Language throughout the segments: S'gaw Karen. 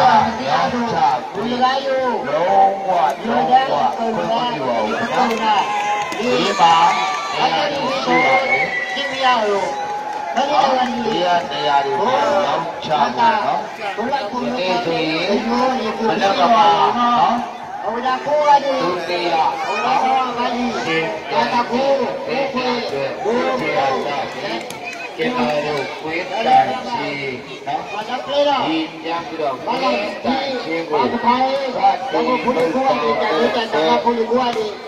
မ့ၢ်အီၣ်ဆၣ်ကွံ လုံးဝ လုံးဝ ခွင့်မပြုပါဘူးနော်။ ဒီမှာ တရားလိုရှိပါတယ်။ ဒီကတရားတွေမှာ ရောင်းချဖို့နော်။ ဒီနေ့ဆိုရင် မနက်ပိုင်းမှာနော် ဒုတိယနော် ရှင်ပြန်ဖြစ်တဲ့အတွက် ဒုတိယလမ်း ကျွန်တော်တို့ ဝေးတန်ကြီးနော် ဒီပြန်ပြီးတော့ ဝေးတန်ခြင်းကို စတင်လုပ်ဆောင်တဲ့အတွက်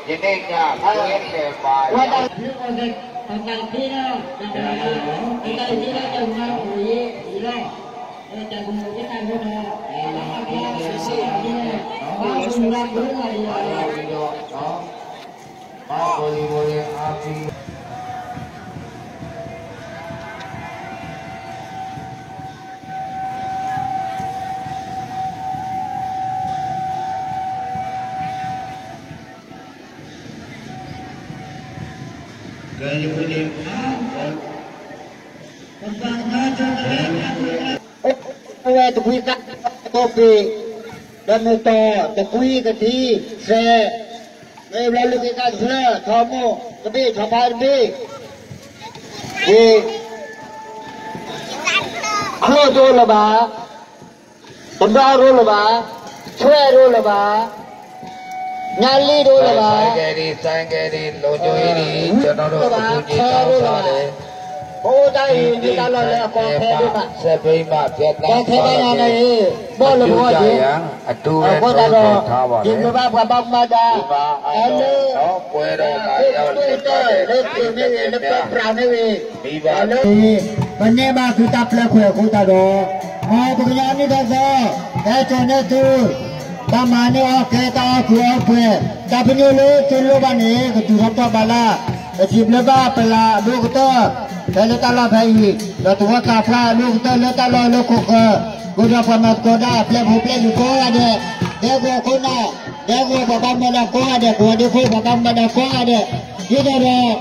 ယနေ့ည ဝေးလည်ပါရောက် အဝဲတကွံကါတိၢ်ပ့ၤ ဒီးမ့ၢ်တီၢ်တကွံကထံစဲး မ့ၢ်ဘျီလူၤက့ၤကါတဖျၢၣ် ထီမိၢ်တဘ့ၣ် ထီဖါတဘ့ၣ် ဂ့ၤ ချိၣ်ဒိၣ်လၢၤဘၣ် တဘျီဒိၣ်လၢၤဘၣ် ဆွဲဒိၣ်လၢၤဘၣ် ညါလံဒိၣ်လၢၤဘၣ် ဆိုင်ကယ်တွေ ဆိုင်ကယ်တွေ လုံခြုံရေးတွေ ကျွန်တော်တို့ အကူအညီတောင်းထားတယ် အိၣ်တၢ်အံၤ မ့ၢ်တၢ်လီၢ်လၢအကီခဲဒိၣ်မး စက်ဘီးမး ဖြတ်သန်းသွားတယ် ကီခဲဒၣ်ညါန့ၣ် ဘီၣ်လၢပဂီၢ်က့ၤ အဃိသတးဒီး ယမ့ၢ်ဘၣ်ပှၤဘၣ်မူဘၣ်ဒါ အလၢ လၢခိၣ်လၢကတၢၢ် လၢသုးမ့ၢ်ဂ့ၤ လၢပၢပြးမ့ၢ်ဂ့ၤ လၢ ပနဲၣ်ဘၣ်သုတၢ်ပျဲခွဲးအဃိသတးဒီး မ်ပကညီနံၣ်ဒီသီ ဟဲစိာ်န့ၢ်သု တၢ်မၤန့ၢ်အီၣ်ကဲ တၢ်အီၣ်ကုာ်အီပှဲၤ တၢ်ပညိၣ်လၢသုလိၣ်ဘၣ်န့ၣ် ကတုၤထီၣ်ပတီၢ်ဘၣ်လၢ် ပစံးဘျုးဘၣ်ပလၤအဒိၣ်ကတၢၢ် ဖဲလၢတၢ်လီၢ်ဖဲအံၤ ဒီးသဝီသးပှၢ်အဒိၣ်ကတၢၢ်လၢတၢ်လီၢ်လၢခိၣ်ဃၢၤ ဃုာ်ဒီးပှၤမၤသကိးတၢ် ပျဲၢ်ဖိပျဲၢ်လံၤကိးဂၤဒဲး ဒဲကဝီၤခိၣ်နၢ် ဒဲကဝီၤပှၤဘၣ်မူဘၣ်ဒါကိးဂၤဒဲး ကဝီၤဒ့ခိၣ်ပှၤဘၣ်မူဘၣ်ဒါကိးဂၤဒဲး ဒ်သိးဒီး တၢ်ရဲၣ်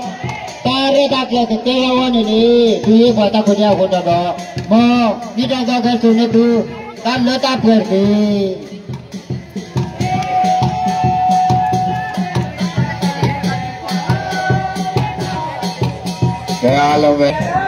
တၢ်ကျဲၤကကဲထီၣ်ဝဲန့ၣ်န့ၣ် သုဟ့ၣ်ပှၤတၢ်ခွဲးတၢ်ယာ်အဃိသတးဒီး မ်နံၣ်ဒီသီကဲစိာ်န့ၢ်သု တၢ်လၢတၢ်ပှဲၤတက့ၢ်. ကဲ အားလုံးပဲ ကဲ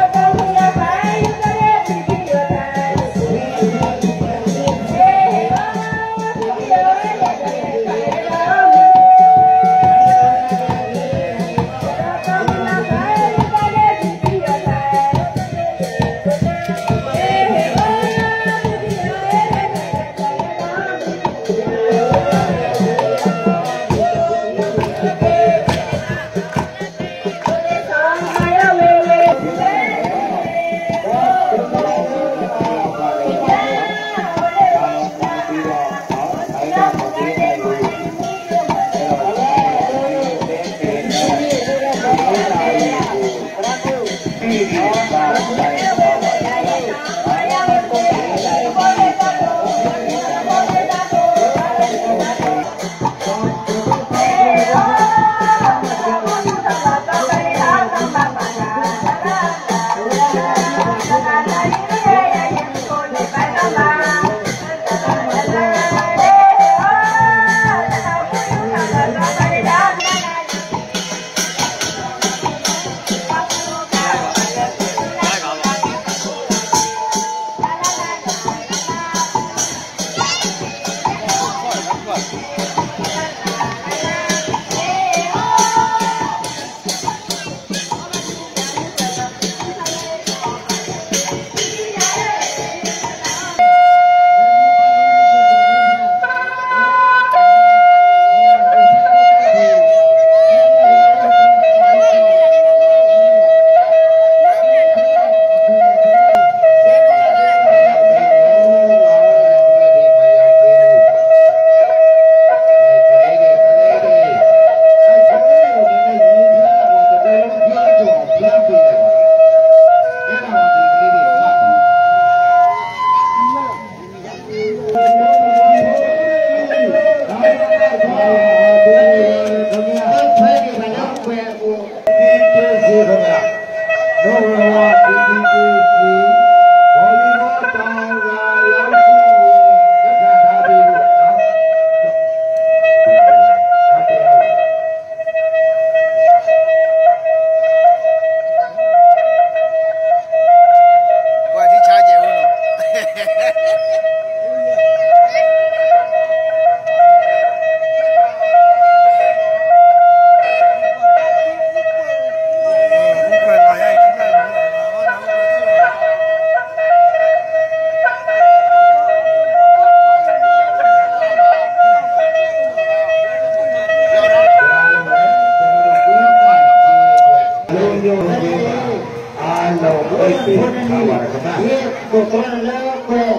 ဒ်သိးလၢကွဲး,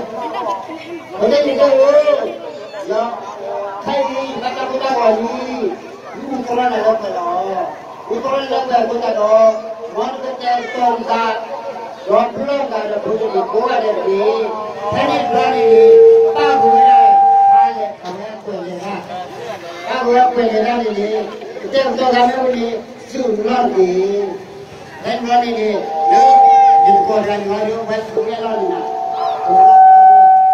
ပတဲန့ၣ်တအိၣ်, ဒီးခဲအံၤ ယဘၣ်တၢ်ကိၢ်တၢ်ဂီၤလံ, မူသရၣ်န့ၣ်လၢကွဲးလီၤ. မူသရၣ်န့ၣ်လၢကွဲးအဃိသတးဒီး, မ်နကတဲာ်ကတီၤနသး, ဒီးပလီၢ်နသးဒီးဖိတမံၤကိးဂၤဒဲးတက့ၢ်. ဖဲန့ၣ်တဘျီန့ၣ်န့ၣ်, ပၣ်ဃုာ်ဝဲဒၣ်, ပၣ်ဃုာ်ဝဲကွဲးလဲၤတၢ်, ပၣ်ဃုာ်ဝဲကွဲးလဲၤတၢ်န့ၣ်န့ၣ်, ပတဲာ်ကတီၤသးမ့ၢ်အိၣ်န့ၣ်, စူၢ်လီၢ်တက့ၢ်. ဖဲန့ၣ်တဘျီန့ၣ်န့ၣ်, လၢ, ယတကိးတဂၤန့ၣ်လီၤ ယဝဲသူဝဲလီၤန့ၣ်, ပှၤန့ၣ်တီၢ်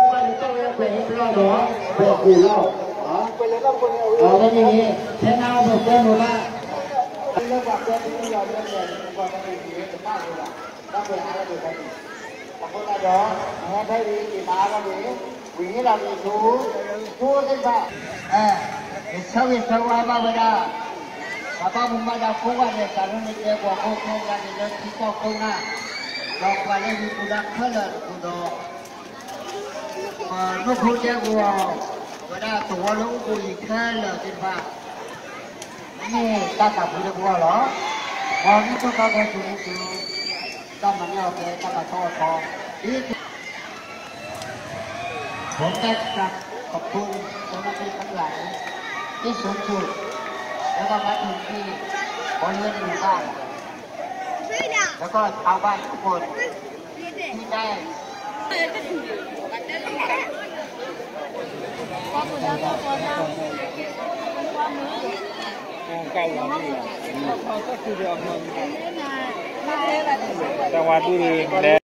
ဝဲကွဲးန့ၣ်ပလီၢ်ဒီး, ကွဲးဃုာ်လီၤ, အဝဲန့ၣ်န့ၣ်, ဖဲနၤပကွဲမုာ်ဘၣ်, လၢပှၤကွဲမုာ်လီၤလၢလဲၣ်န့ၣ် ပှၤကွဲမုာ်န့ၣ် တဘၣ်ဝဲဘၣ်, တၢ်ကွဲးအါလၢပှဲၤန့ၣ်, အဃိသတးဒီး, နဟဲဖဲအံၤ နမၤအါထီၣ်န့ၣ်, ဝံၤန့ၣ်လီၤန့ၣ် ဆိ, ဆိသ့ၣ်တဖၣ်, ယဆၢဂ့ၤဆၢဝါဘၣ်ဝဲဒၣ်, ပှၤဘၣ်မူဘၣ်ဒါကိးဂၤဒဲး တၢ်လၢနတဲပှၤဖိခဲလၢာ်န့ၣ်လၢထံကီၢ်ခိၣ်နၢ်, ဒီးပှၤလၢဟံးပူၤဒါခဲလၢာ်အပူၤဒီး ပနီၢ်ခိတဲပူၤအီၤ, ဝဲဒၣ်သဝီလၢအိၣ်ဘူးအံၤခဲလၢာ်သ့ၣ်တဖၣ်, မ့ၢ်တၢ်သးဖှံလၢပဂီၢ်လီၤ. မ်နမ့ၢ်ထိၣ်သီဖဲတုၤမ့ၢ်တုၤ, တၢ်မၤန့ၢ်အီၤဖဲတၢ်မၤထီၣ်အီၤထီ, ဒ်သိး ผมได้กราบขอบคุณเจ้าหน้าที่ทั้งหลายที่ศูนย์ฝึก แล้วก็มาถึงที่บริเวณหมู่บ้าน แล้วก็ชาวบ้านทุกคนที่ได้ တၢ်ဝါဒုးလဲ